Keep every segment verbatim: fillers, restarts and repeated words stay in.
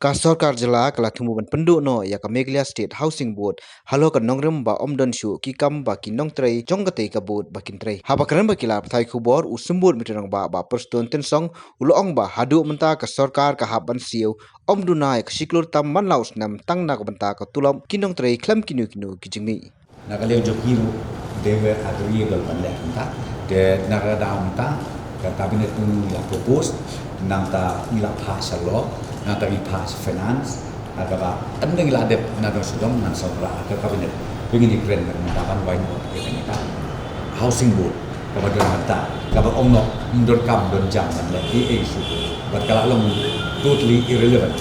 Ka sorkar jylla ka la thmu ban pynduh noh ïa ka Meghalaya State Housing Board halor ka nongrim ba ym don shuh ki kam ba ki nongtrei jong katei ka board ba kin trei. Haba kren bad ki lad pathai khubor, u Symbud Myntri Rangbah Bah Prestone Tynsong u la ong ba haduh mynta ka sorkar ka hap ban siew, ym duna ïa ka shi klur tam man la u snem tang na ka bynta ka tulop ki nongtrei khlem kino kino ki jingmih. Na ka liang jong ki ruh, they were agreeable ban leh kumta. Te na ka daw mynta ka cabinet ruh ngi la propose, nangta ngi la pass sha law, nangta ngi pass sha finance, ha kaba ynda ngi la dep na dong sha dong ngan samla ha ka cabinet. Te ngin ïakren mynta ban wai noh ïa kane ka housing board kaba don mynta, kaba ong noh ym don kam don jam ban leh ei ei shuh, bad ka la long totally irrelevant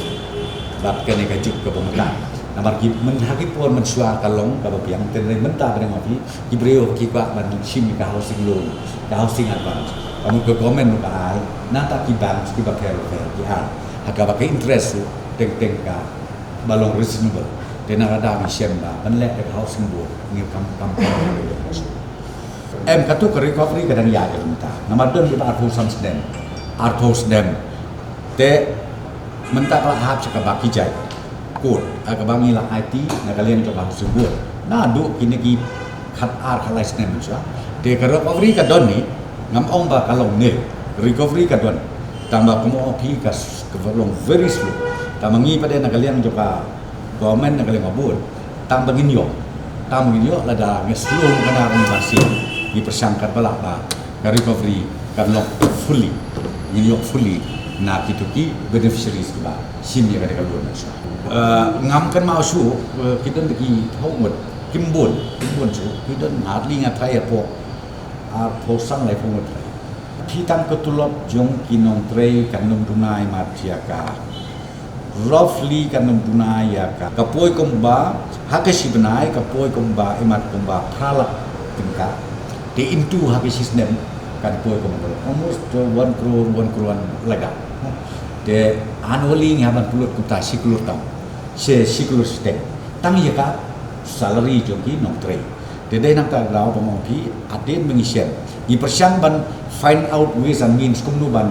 bad kane ka juk kaba mynta. Namar ki myn ha ki por mynshuwa ka long kaba biang, tynrai mynta ba dang ong phi, ki briew ki kwah ban shim ka housing loan, ka housing advance. Ka mut ka government ruh ka ai, nangta ki banks kiba pher pher ki ai, ha kaba ka interest ruh teng teng kaba long reasonable. Te na ka daw ngi shem ba ban leh da ka housing board ngi kam kam kam. Em, katu ka recovery ka dang ïaid mynta. Namar don kiba arphew san snem, arphew snem. Te mynta ka la hap sha kaba ki jait court, ha kaba ngi la aiti na ka liang jong ka housing board. Naduh kine ki khat ar khat lai snem mynshuwa. Te ka recovery ka don hi, ngam ong ba ka long nil. Recovery ka don. Tang ba kumno phi ka s-, ka long very slow. Tang ba ngi pat de na ka liang jong ka government, na ka liang ka board, tang ba ngin ïoh, tang ba ngin ïoh, lada ngi slow ka na ngi ba sien, ngi pyrshang katba lah ba ka recovery kan long fully, ngin ïoh fully na kitu ki beneficiaries kiba shim ïa kane ka loan. Eh, ngam kynmaw shuh, eh, ki don ki thaw ngut, kim bun, kim bun shuh, ki don hardly nga tharai arphew, arphew san, laiphew ngut. Phi, tang ka tulop jong ki nongtrei kan ym duna imat ïa ka, roughly kan ym duna ïa ka, ka poi kumba, ha ka shi bnai ka poi kumba, imat kumba phra lak tyngka. Te into ha ka shi snem kan poi kumba almost one crore, one crore one lakh. Te annually ngi hap ban pynlut kumta shi klur tam, shi, shi klur shiteng, tang ïa ka salary jong ki nongtrei. Te dei nangta ka daw ba nga ong phi, hadien ba ngi shem, ngi pyrshang ban find out ways and means kumno ban,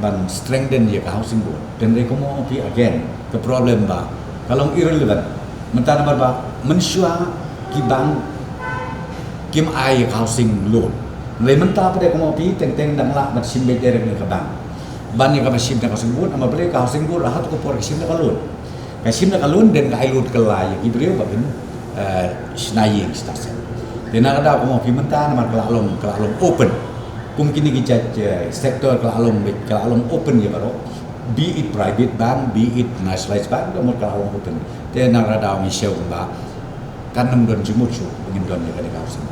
ban strengthen ïa ka housing board. Tynrai kumno ong phi, again, ka problem ba ka long irrelevant. Mynta namar ba mynshuwa ki bank kim ai ïa ka housing loan. Hynrei mynta pat de kumno ong phi, teng teng dang lah ban shim beit direct na ka bank ban ïa kaba shim na ka housing board. Namar balei? Ka housing board ha tu ka por ka shim na ka loan. Ka shim na ka loan, then ka ai loan kylla ïa ki briew ba kin, eh, shna ïing shna sem. Te na ka daw kumno ong phi, mynta namar ka la long, ka la long open. Kum kine ki jait, eh, sector ka la long, ka la long open ïa baroh. Be it private bank, be it nationalized bank, ka mut ka la long open. Te na ka daw ngi shem ba kan ym don jingmut shuh ba ngin don ïa kane ka housing.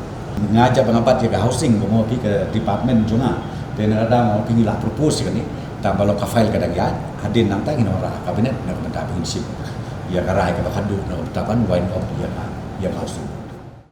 Nga jop ba nga bat ïa ka housing, ba nga ong phi, ka department jong nga. Te na ka daw nga ong phi ngi la propose ïa kane, tang ba long ka file ka dang ïaid, hadien nangta ngin wanrah ha cabinet na ka bynta ba ngin shim ïa ka rai kaba khadduh na ka bynta ban wind up ïa ka, ïa ka housing.